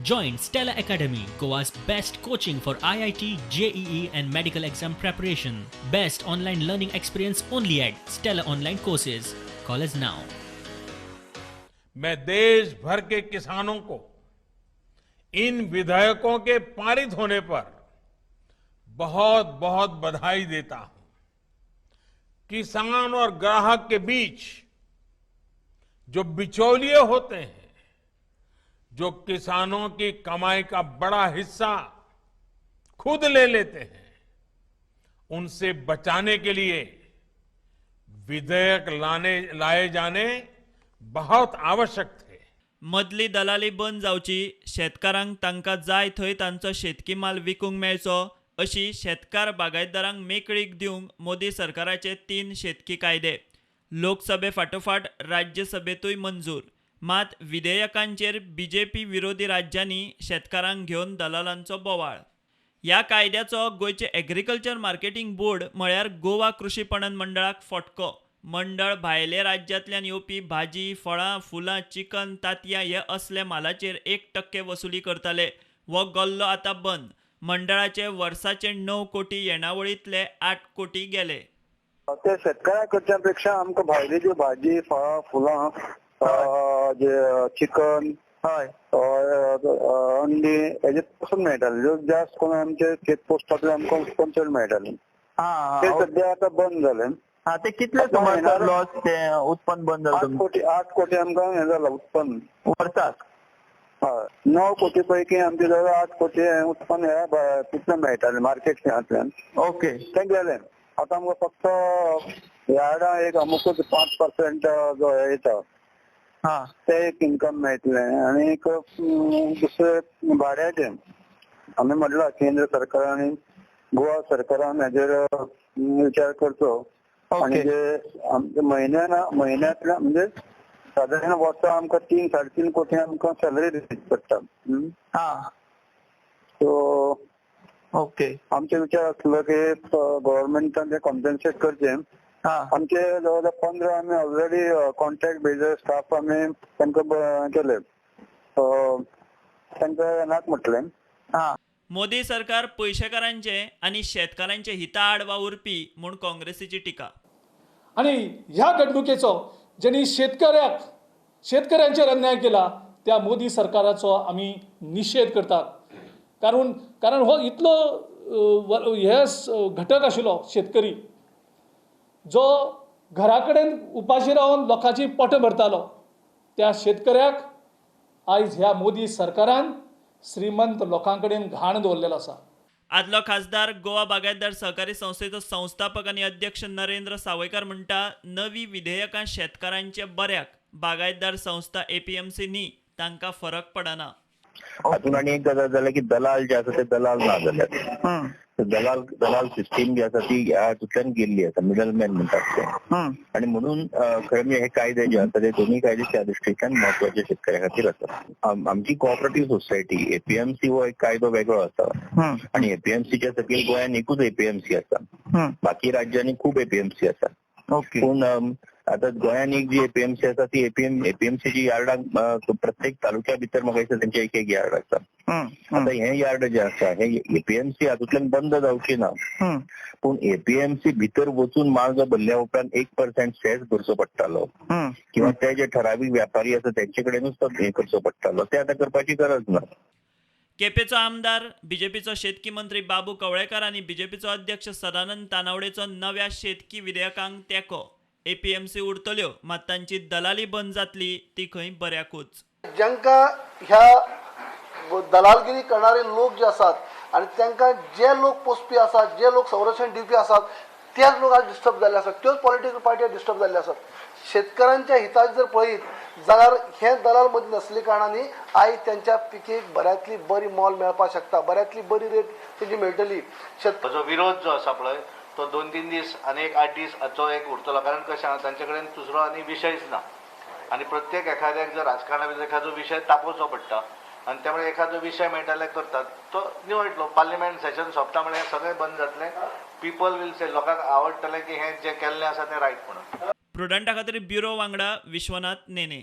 Join Stella Academy, Goa's best coaching for IIT, JEE, and medical exam preparation. Best online learning experience only at Stella Online Courses. Call us now. मैं देश भर K किसानों को in विधेयकों K पारित होने पर बहुत बहुत बधाई देता हूं। किसान और ग्राहक के बीच जो बिचौलिए होते हैं, जो किसानों की कमाई का बड़ा हिस्सा खुद ले लेते हैं, उनसे बचाने के लिए विधेयक लाने लाए जाने बहुत आवश्यक थे। मदली दलाली बंद जावची, शेतकारांक तांकां जाय थंय तांचो शेतकी माल विकूंक मेळचो अशी शेतकार बागायतदारांक मेकळीक दिवंक मोदी सरकाराचे 3 शेतकी कायदे लोकसभे फाटोफाट राज्यसभेंतूय मंजूर. मात विधेयकांचेर बीजेपी विरोधी राज्यांनी शेतकारांक घेवन दलालांचो बोवाळ. ह्या कायद्याचो गोंयचे एग्रीकल्चर मार्केटींग बोर्ड म्हळ्यार गोवा कृषी पणन मंडळाक फटको. मंडळ भायले राज्यांतल्यान येवपी भाजी, फळां, फुलां, चिकन, तांतयां हे असले मालाचेर 1% वसुली करताले. हो गल्लो आतां बंद. मंडळाचे वर्साचे 9 कोटी येणावळींतले 8 कोटी गेले. ते शेतकऱ्या कडच्या पेक्षा आमकां भायली जी भाजी, फळां, फुलां, जे चिकन, अंडी हेजे पसून मेळटाले. ज्यो जास्त करून आमचे चेक पोस्टांतल्यान आमकां उत्पन्न चड मेळटालें. ते सद्या आतां बंद जालें. ते कितले सुमार लॉस ते उत्पन्न बंद जालें? 8 कोटी आमकां हें जालां उत्पन्न वर्साक. हय, 9 कोटी पैकी आमचे जवळ 8 कोटी उत्पन्न ह्या तितलें मेळटालें मार्केटांतल्यान. ओके, तें गेलें. आतां आमकां फक्त यार्डां एक अमुकूच 5% जो हे येता ते एक इन्कम मेळटलें. आनी एक दुसरें भाड्याचें आमी म्हणलां केंद्र सरकारान आनी गोवा सरकारान हेजेर विचार करचो. आनी जे आमचे म्हयन्यांतल्या म्हणजे सादारण वर्सा आमकां 3 साडे 3 कोटी आमकां सॅलरी दिवची पडटा. सो ओके, आमचे विचार आसलो की गव्हर्मेंटान ते कॉम्पन्सेट करचें. आमचे जवळ जवळ 15 आमी ऑलरेडी कॉन्ट्रॅक्ट बेजीस स्टाफ आमी तांकां केले, तांकां नाक म्हटलें. मोदी सरकार पयशेकारांचे आनी शेतकारांचे हिता आड वावुरपी म्हूण काँग्रेसीची टिका. आनी ह्या घडणुकेचो ज्यांनी शेतकऱ्यांचेर अन्याय केला त्या मोदी सरकाराचो आमी निशेध करतात. कारण हो इतलो हे घटक आशिल्लो शेतकरी जो घरा कडेन उपाशी रावन लोकांची पोटां भरतालो, त्या शेतकऱ्याक आयज ह्या मोदी सरकारान श्रीमंत लोकां कडेन घाण दवरलेलो आसा. आदलो खासदार, गोवा बागायतदार सहकारी संस्थेचो संस्थापक आनी अध्यक्ष नरेंद्र सावयकार म्हणटा, नवी विधेयकां शेतकारांचे बऱ्याक, बागायतदार संस्था एपीएमसी न्ही, तांकां फरक पडना. हातून आनी एक गजाल जाल्या की दलाल जे आसा ते दलाल ना जाल्यात. दलाल सिस्टीम जी आसा ती ह्या हातूंतल्यान गेल्ली आसा, मिडलमॅन म्हणटात ते. आनी म्हणून खरें म्हणजे हे कायदे जे आसा ते दोनूय कायदे त्या दृश्टींतल्यान म्हत्वाचे शेतकऱ्या खातीर आसा. आमची कोऑपरेटिव्ह सोसायटी एपीएमसी हो एक कायदो वेगळो आसा आनी एपीएमसीच्या सकयल गोंयांत एकूच एपीएमसी आसा, बाकी राज्यांनी खूब एपीएमसी आसा. पूण आतां गोंयांत एक जी एपीएमसी आसा ती एपीएमसीची यार्डां प्रत्येक तालुक्या भितर म्हाका दिसता तेंचे एक एक यार्ड आसा. आतां हें यार्ड जें आसा हें एपीएमसी हातूंतल्यान बंद जावची ना, पूण एपीएमसी भितर वचून माल जो भरल्या उपरांत 1% सेस भरचो पडटालो किंवा ते जे ठरावीक व्यापारी आसा तेंचे कडेनूच तो हें करचो पडटालो, ते आतां करपाची गरज ना. केपेचो आमदार, बीजेपीचो शेतकी मंत्री बाबू कवळेकार आनी बीजेपीचो अध्यक्ष सदानंद तानावडेचो नव्या शेतकी विधेयकांक तेंको. एपीएमसी उरतल्यो, मात तांची दलाली बंद जातली ती खंय बऱ्याकूच. जांकां ह्या दलालगिरी करणारे लोक जे आसात आनी तांकां जे लोक पोसपी आसात, जे लोक संरक्षण दिवपी आसात, तेच लोक आज डिस्टर्ब जाल्ले आसात, त्योच पॉलिटिकल पार्टी डिस्टर्ब जाल्ले आसात. शेतकऱ्यांच्या हिताक जर पळयत जाल्यार हे दलाल मदीं नासले कारणांनी आयज त्यांच्या पिकेक बऱ्यांतली बरी मोल मेळपाक शकता, बऱ्यांतली बरी रेट तेजी मेळटली. जो विरोध जो आसा पळय तो 2-3 दीस आनी एक 8 दीस हाचो एक उरतलो. कारण कशें आसा, तांचे कडेन दुसरो आनी विशयच ना आनी प्रत्येक एखाद्याक जर राजकारणा भितर एखादो विशय तापोवचो पडटा आनी त्यामुळे एखादो विशय मेळटा जाल्यार करतात, तो निवडलो. पार्लिमेंट सेशन सोंपता म्हळ्यार सगळें बंद जातलें. पिपल will say, लोकांक आवडटलें की हें जें केल्लें आसा तें रायट म्हणून. प्रुडंटा खातीर ब्युरो वांगडा विश्वनाथ नेने.